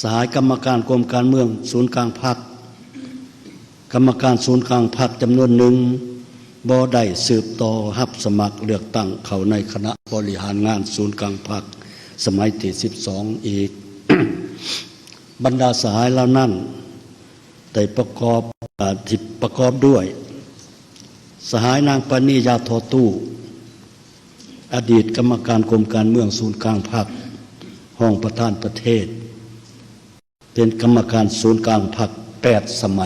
ສະຫາຍກຳມະການກົມການເມືອງສູນກາງພັກ, ກຳມະການສູນກາງພັກຈຳນວນໜຶ່ງບໍ່ໄດ້ສືບຕໍ່ຮັບສະໝັກເລືອກຕັ້ງເຂົ້າໃນຄະນະບໍລິຫານງານສູນກາງພັກສະໄໝທີສິບສອງອີກ. ບັນດາສະຫາຍເຫຼົ່ານັ້ນໄດ້ປະກອບ, ອາ, ທີ່ປະກອບດ້ວຍ ສະຫາຍນາງປານີ ຢາທໍ່ຕູ້, ອະດີດກຳມະການກົມການເມືອງສູນກາງພັກ, ຮອງປະທານປະເທດ, ເປັນກຳມະການສູນກາງພັກແປດສະໄໝ,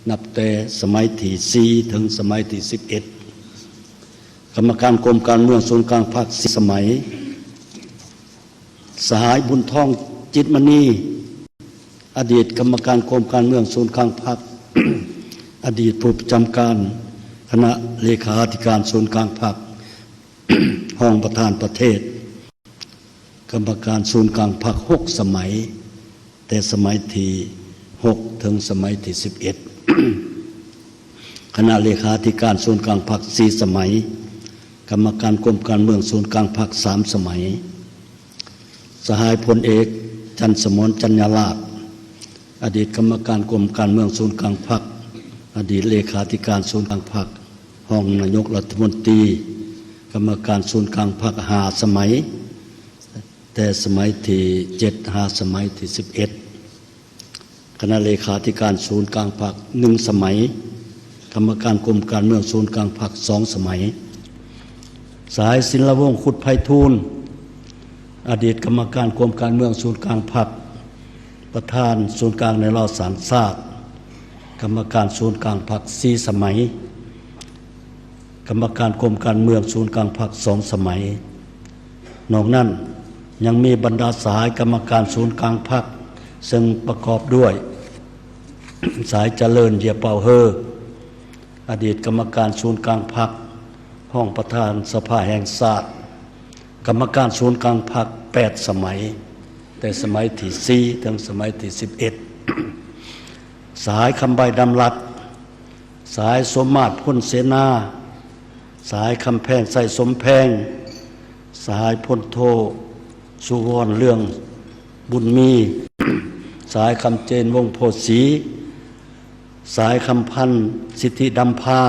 ນັບແຕ່ສະໄໝທີສີ່ເຖິງສະໄໝທີສິບເອັດ. ກຳມະການກົມການເມືອງສູນກາງພັກສີ່ສະໄໝ, ສະຫາຍ ບຸນທອງ ຈິດມະນີ, ອະດີດກຳມະການກົມການເມືອງສູນກາງພັກ, ອະດີດຜູ້ປະຈຳການຄະນະເລຂາທິການສູນກາງພັກ, ຮອງປະທານປະເທດ, ກຳມະການສູນກາງພັກຫົກສະໄໝ, ແຕ່ສະໄໝທີຫົກເຖິງສະໄໝທີສິບເອັດ. ຄະນະເລຂາທິການສູນກາງພັກສີ່ສະໄໝ, ກຳມະການກົມການເມືອງສູນກາງພັກສາມສະໄໝ. ສະຫາຍ ພົນເອກ ຈັນສະໝອນ ຈັນຍາລາດ, ອະດີດກຳມະການກົມການເມືອງສູນກາງພັກ, ອະດີດເລຂາທິການສູນກາງພັກ, ຮອງນາຍົກລັດຖະມົນຕີ, ກຳມະການສູນກາງພັກຫ້າສະໄໝ, ແຕ່ສະໄໝທີເຈັດຫາສະໄໝທີສິບເອັດ. ຄະນະເລຂາທິການສູນກາງພັກໜຶ່ງສະໄໝ, ກຳມະການກົມການເມືອງສູນກາງພັກສອງສະໄໝ. ສະຫາຍ ສິນລະວົງ ຄຸດໄພທູນ, ອະດີດກຳມະການກົມການເມືອງສູນກາງພັກ, ປະທານສູນກາງແນວລາວສ້າງຊາດ, ກຳມະການສູນກາງພັກສີ່ສະໄໝ. ກຳມະການກົມການເມືອງສູນກາງພັກສອງສະໄໝ. ນອກນັ້ນຍັງມີບັນດາສະຫາຍກຳມະການສູນກາງພັກ ເຊິ່ງປະກອບດ້ວຍ ສະຫາຍ ຈະເລີນ ເຢຍເປົາເຮີ, ອະດີດກຳມະການສູນກາງພັກ, ຮອງປະທານສະພາແຫ່ງຊາດ, ກຳມະການສູນກາງພັກແປດສະໄໝ, ແຕ່ສະໄໝທີສີ່ເຖິງສະໄໝທີສິບເອັດ. ສະຫາຍ ຄຳໃບ ດຳລັດ, ສະຫາຍ ສົມມາດ ພົນເສນາ, ສະຫາຍ ຄຳແພງ ໄຊສົມແພງ, ສະຫາຍ ພົນໂທ ສຸວອນ ເລື່ອງບຸນມີ, ສະຫາຍ ຄຳເຈນ ວົງໂພສີ, ສະຫາຍ ຄຳພັນ ສິດທິດຳພາ,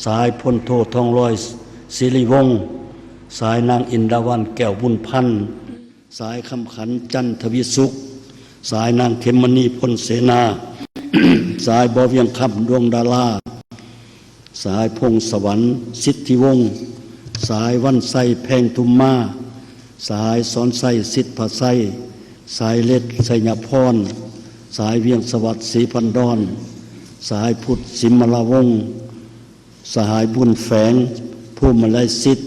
ສະຫາຍ ພົນໂທ ທອງລອຍ ສິລິວົງ, ສະຫາຍ ນາງ ອິນດາວັນ ແກ້ວບຸນພັນ, ສະຫາຍ ຄຳຂັນ ຈັນທະວີສຸກ, ສະຫາຍ ນາງ ເຂັມມະນີ ພົນເສນາ, ສະຫາຍ ບໍ່ວຽງຄຳ ດວງດາລາ, ສະຫາຍ ພົງສະຫວັນ ສິດທິວົງ, ສະຫາຍ ວັນໄຊ ແພງທຸມມາ, ສະຫາຍ ສອນໄຊ ສິດພະໄຊ, ສະຫາຍ ເລັດ ໄຊຍະພອນ, ສະຫາຍ ວຽງສະຫວັດ ສີພັນດອນ, ສະຫາຍ ພຸດ ສິມມະລາວົງ, ສະຫາຍ ບຸນແຝງ ພູມມະໄລສິດ,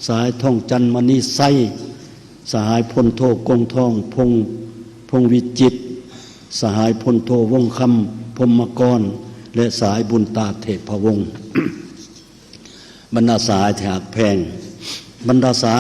ສະຫາຍ ທອງຈັນ ມະນີໄຊ, ສະຫາຍ ພົນໂທ ກົງທອງ ພົງ, ພົງວິຈິດ, ສະຫາຍ ພົນໂທ ວົງຄຳ ພົມມະກອນ ແລະ ສະຫາຍ ບຸນຕາ ເທບພະວົງ. ບັນດາສະຫາຍທີ່ຮັກແພງ, ບັນດາສະຫາຍ